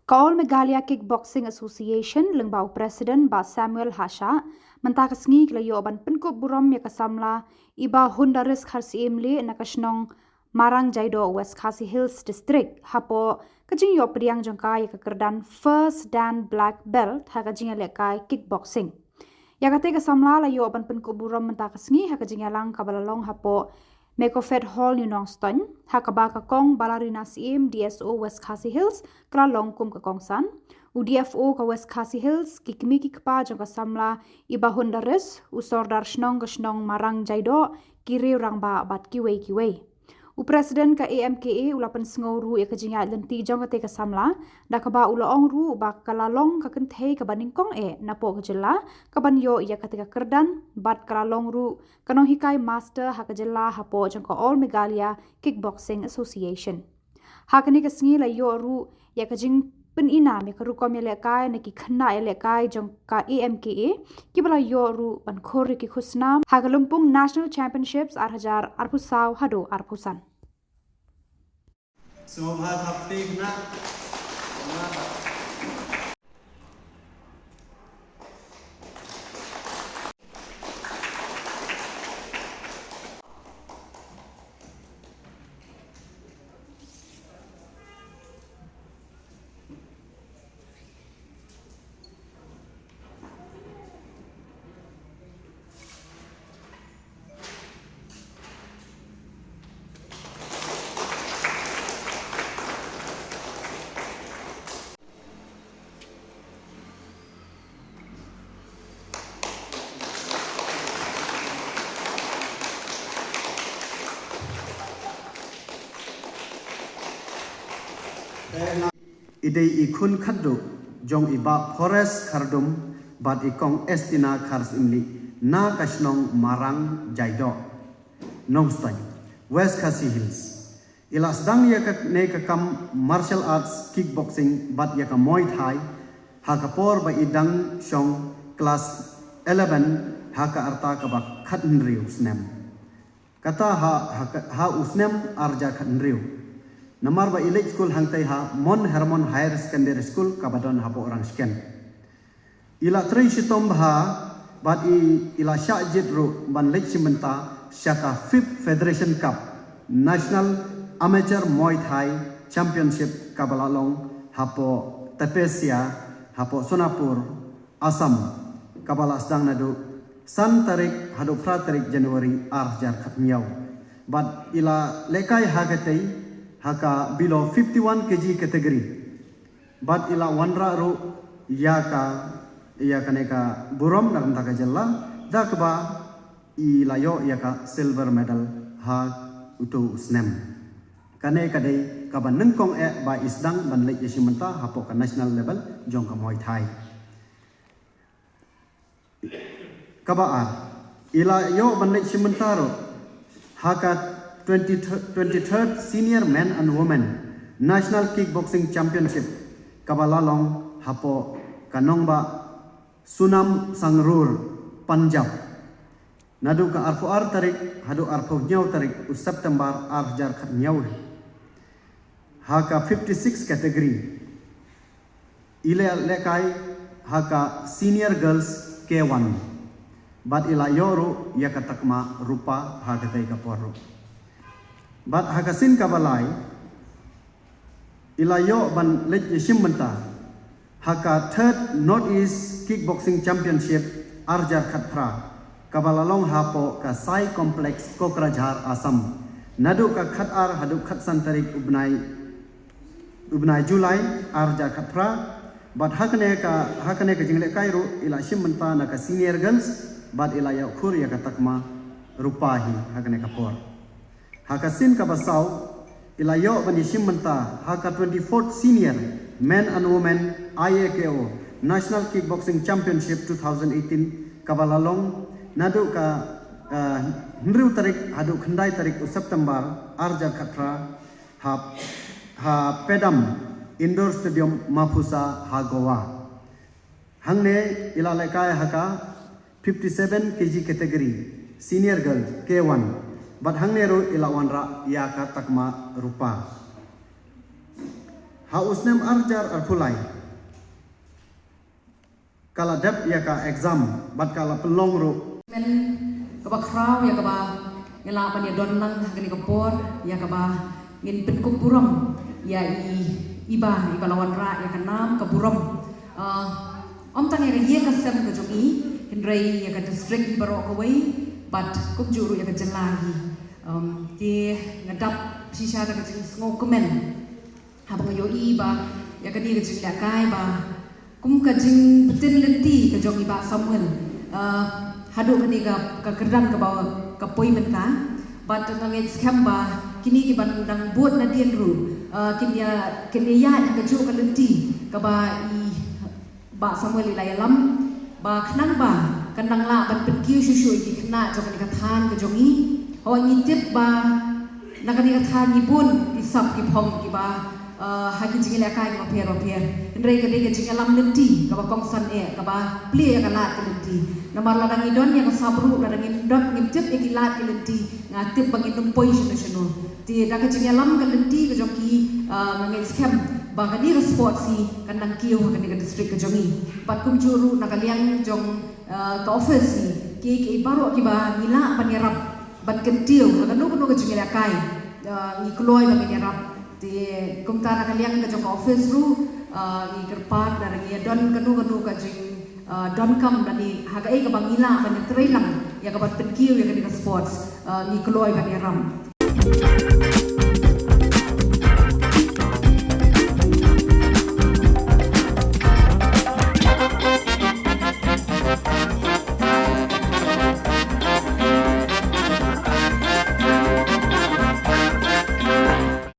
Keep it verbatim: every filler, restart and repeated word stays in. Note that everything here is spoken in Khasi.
Ka All Meghalaya Kickboxing Association lyngba u President Bah Samuel Hashah mynta ka sngi ki la ïoh ban pynkup burom ïa ka samla Iba Hundaris Kharsyiemlieh na ka shnong Marang Jaidoh, West Khasi Hills District, hapoh ka jingïoh pdiang jong ka ïa ka kyrdan First Dan Black Belt ha ka jingïalehkai kickboxing. Ïa kata ka samla la ïoh ban pynkup burom mynta ka sngi ha ka jingïalang kaba la long hapoh Mecofed Hall, New Nongstoiñ, ha kaba ka Kong Balarina Syiem, D S O West Khasi Hills, ka la long kum ka kongsan. U D F O ka West Khasi Hills, ki kmie ki kpa jong ka samla Iba Hundaris, u Sordar Shnong ka shnong Marang Jaidoh, ki riew rangbah bad kiwei kiwei. U President ka A M K A u la pynsngew ruh ïa ka jingïaid lynti jong kata ka samla, da kaba u la ong ruh ba ka la long ka kynthei kaba nyngkong eh napoh ka jylla kaban ïoh ïa kata ka kyrdan, bad ka la long ruh ka nonghikai master ha ka jylla hapoh jong ka All Meghalaya Kickboxing Association. Ha kane ka sngi la ïoh ruh ïa ka jingpyni nam ïa ka rukom ïalehkai na ki khynnah ïalehkai jong ka A M K A, kiba la ïoh ruh ban khur ïa ki khusnam ha ka lympung National Championships ar hajar arphew saw haduh arphew san. So, ha thap ti khynnah. I dei i khun khatduh jong i Bah Forest Khardum bad i Kong Estina Kharsyimlieh na ka shnong Marang Jaidoh, Nongstoiñ, West Khasi Hills. I la sdang ïa kane ka kam martial arts kickboxing bad ïa ka Muay Thai ha ka por ba i dang shong klas eleven, ha ka rta kaba khathynriew snem. Kata ha, ha, ha u snem ar hajar khathynriew. Namar ba i leit skul hangtei ha Mount Hermon Higher Secondary School kaba don hapoh Rangshken. I la trei shitom bha bad i, i la shah jied ruh ban leit shim bynta sha ka fifth Federation Cup National Amateur Muay Thai Championship kaba la long hapoh Tapesia, hapoh Sonapur, Assam, kaba la sdang naduh san tarik haduh phra tarik January ar hajar khathynñiew. Bad i la lehkai ha katei ha ka below fifty-one K G category. Bad i la wanrah ruh ïa ka, ïa kane ka burom na ka bynta ka jylla, da kaba i la ïoh ïa ka silver medal ha uto u snem. Kane ka dei kaba nyngkong eh ba i sdang ban leit ïashim bynta hapoh ka national level jong ka Muay Thai. Kaba ar, i la ïoh ban leit shim bynta ruh ha ka twenty, twenty-third Senior Men and Women National Kickboxing Championship kaba la long hapoh ka nongbah Sunam Sangrur, Punjab. Naduh ka arphew ar tarik haduh arphew hynñiew tarik u September ar hajar khathynñiew. Ha ka fifty-six category. I la lehkai ha ka Senior Girls K one. Bad i la ïoh ruh ïa ka takma rupa ha katei ka por ruh. Bad ha ka sien kaba lai, i la ïoh ban leit ïashim bynta ha ka Third North East Kickboxing Championship ar hajar khatphra, kaba la long hapoh ka Sai Complex, Kokrajhar, Assam. Naduh ka khatar haduh khatsan tarik u bnai, u bnai July ar hajar khatphra. Bad ha kane ka, ha kane ka jinglehkai ruh i la shim bynta na ka Senior Girls bad i la ïoh khur ïa ka takma rupa hi ha kane ka por. Ha ka sien kaba saw, i la ïoh ban ïashim bynta ha ka twenty-fourth Senior Men and Women I A K O National Kickboxing Championship two thousand eighteen, kaba la long naduh ka, eh, hynriew tarik haduh khyndai tarik u September ar hajar khatphra ha, ha Pedam Indoor Stadium, Mapusa, ha Goa. Hangne i la lehkai ha ka fifty-seven K G category, Senior Girl K one. Bad hangne ruh i la wanrah ïa ka takma rupa. Ha u snem arjar arphew lai ka la dep ïa ka exam bad ka la pynlong ruh. Men kaba khraw ïa kaba ngi lah ban ïa don lang ha kane ka por ïa kaba ngin pynkup burom ïa i, iba, iba la wanrah ïa ka nam ka burom. Ah, ym tang ïa ka ïing ka sem ka jong i, hynrei ïa ka district i baroh kawei bad kumjuh ruh ïa ka jylla hi. Um, te nga dap shisha da ka jingsngewkmen haba nga ïohi ba ïa kane ka jinglehkai ba kum ka jingbtin lynti ka jong i Bah Samuel, ah, haduh kane ka, ka kyrdan kaba ka poi mynta. Bad nga ngeit skhem ba kine kiban dang bud nadien ruh, ah, kin ïa, kin ïa ïaid ha kajuh ka lynti kaba i Bah Samuel i la ïalam ba khnang ba kan dang lah ban pynkiew shuh shuh ïa ki khynnah jong kane ka thaiñ ka jong i. Hooid, ngi tip ba na kane ka thaiñ ngi bun ki sap ki phong kiba, eh, ha ki jingïalehkai kiba pher ba pher. Hynrei ka dei ka jingïalam lynti kaba kongsan eh kaba plie ïa ka lad ka lynti. Namar lada ngi don ïa ka sap ruh, lada ngim don, ngim tip ïa ki lad ki lynti, nga tip ba ngin ym poi shano shano. Te da ka jingïalam ka lynti ka jong ki, ah, nga ngeit skhem ba kane ka sports hi kan nang kiew ha kane ka district ka jong i. Bad kumjuh ruh na ka liang jong, ah, ka office hi, kiei kiei baroh kiba ngi lah ban ïarap ban kyntiew ha kano kano ka jingïalehkai, ah, ngi kloi ban ngin ïarap. Te kumta na ka liang ka jong ka office ruh, ah, ngi kyrpad lada ngi ïa don kano kano ka jing, ah, donkam lane ha kaei kaba ngi lah ban ïatrei lang ïa kaban pynkiew ïa kane ka sports, ah, ngi kloi ban ïarap.